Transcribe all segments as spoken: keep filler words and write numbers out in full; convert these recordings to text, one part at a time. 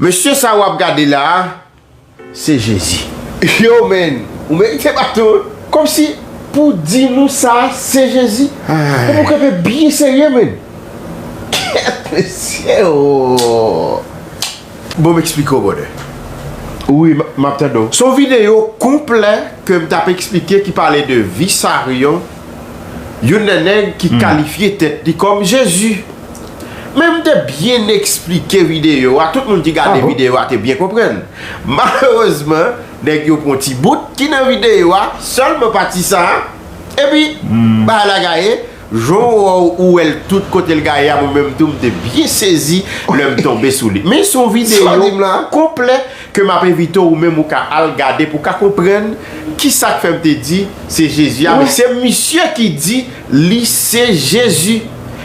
Mesye sa w ap gade la a, se Jezi. Yo, men, ou merite baton. Kòmsi pou di nou sa, se Jezi. Ay. Ou kanpe byen serye, men. Kèt, mesye, oh. Bon, m eksplike w, brother. Wi, m, m ap tande w. Se yon videyo konplè ke m t ap eksplike ki pale de Visarion, youn nan nèg ki kalifye tèt li kòm Jezi. Men m te byen eksplike videyo a. Tout moun ki gade videyo a te byen konprann. Malerezman, nèg yo pran ti bout ki nan videyo a, sèlman pati sa a, epi bagay la gaye, jan w wè w, ou wè l tout kote l gaye a, mwen menm tou, m te byen sezi lè m tonbe sou li. Men se yon videyo konplè ke m ap envite w, ou menm ou ka al gade pou w ka konprann kisa k fè m te di se Jezi a, men se misye ki di li se Jezi.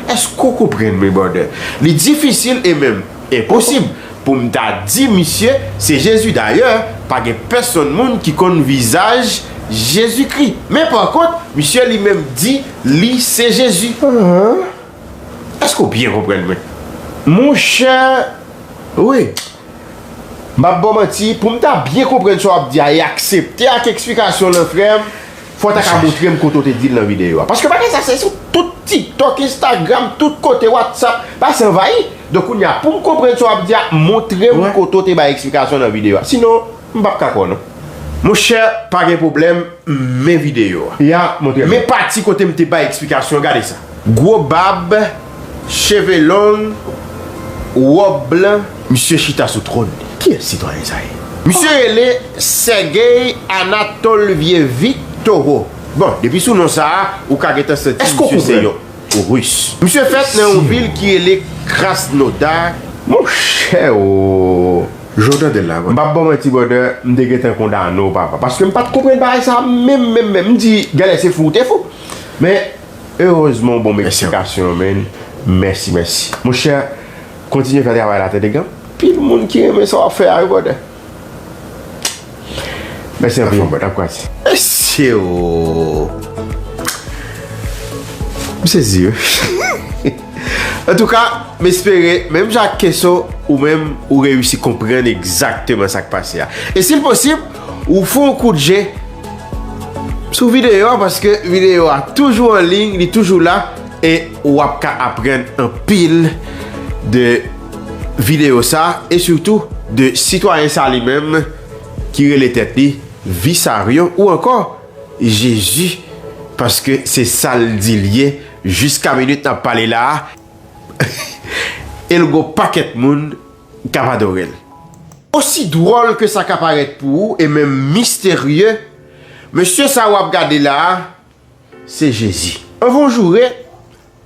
Èske w konprann, men brother? Li difisil e menm enposib pou m ta di misye se Jezi. Dayè, pa gen pèsonn moun ki konn vizaj Jezikri. Men pa kont, misye li menm di li se Jezi. Èske w byen konprann mwen? Monchè, wi. M p ap ba w manti, pou m ta byen konprann sa w ap di a e aksepte ak eksplikasyon w lan, frè m, fò w ta ka montre m kote w te di l nan videyo a. Paske bagay sa se sou tout TikTok, Instagram, tout kote, WhatsApp, bagay sa anvayi. Donk kounye a, pou m konprann sa w ap di a, montre m kote w te bay eksplikasyon nan videyo a. Sinon, m p ap ka kwè w non. Monchè, pa gen pwoblèm, men videyo a. Ya, montre m. Men pati kote m te bay eksplikasyon, gade sa. Gwo bab, cheve long, wòb blan, misye chita sou twòn li. Kiyès sitwayen sa ye? Misye rele Sergey Anatolvyevich Toro. Bon, depi sou non sa a, ou ka gentan santi misye se yon ris. Misye fèt nan yon vil ki rele Krasnodar. Monchè o! Jan w tande l la, m p ap ba w manti, brother, m te gentan kondane w, papa. Paske m pa t konprann bagay sa a menm, menm, menm. M di, genlè se fou w te fou. Men, erezman, w ban m eksplikasyon, man. Mèsi, mèsi. Monchè, kontinye fè travay la, tande, gen anpil moun ki renmen sa w ap fè a, wi, brother. Mèsi anpil, brother. N ap kwase. Mesye o! M sezi, wi. Antouka, m espere, menm jan ak Keso, ou menm, ou reyisi konprann egzakteman sa k pase a. E si l posib, ou fè yon kout je sou videyo a, paske videyo a toujou an liy, li toujou la, e w ap ka aprann anpil de videyo sa, e sitou de sitwayen sa li menm ki rele tèt li Visaryon ou ankò Jezi, paske se sa l di l ye jiska minit n ap pale la a. E l gon pakèt moun k ap adore l. Osi dwòl ke sa ka parèt pou ou, e menm misterye, mesye sa w ap gade la a, se Jezi. Anvan w joure,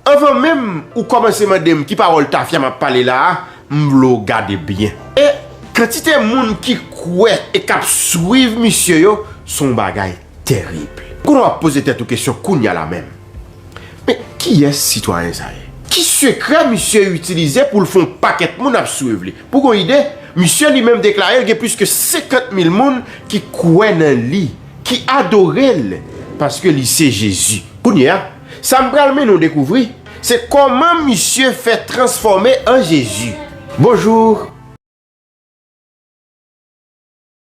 anvan menm ou kòmanse mande m ki pawòl tafya m ap pale la a, m vle w gade byen. E kantite moun ki kwè e k ap swiv misye yo, se yon bagay terib. Kounye a w ap poze tèt ou kesyon kounye a la menm. Men kiyès sitwayen sa ye? Ki sekrè misye itilize pou l fè yon pakèt moun ap swiv li? Pou w gen yon ide, misye li menm deklare l gen plis ke senkant mil moun ki kwè nan li, ki adore l, paske li se Jezi. Kounye a, sa m pral mennen w dekouvri, se kòman misye fè transfòme an Jezi. Bonjou,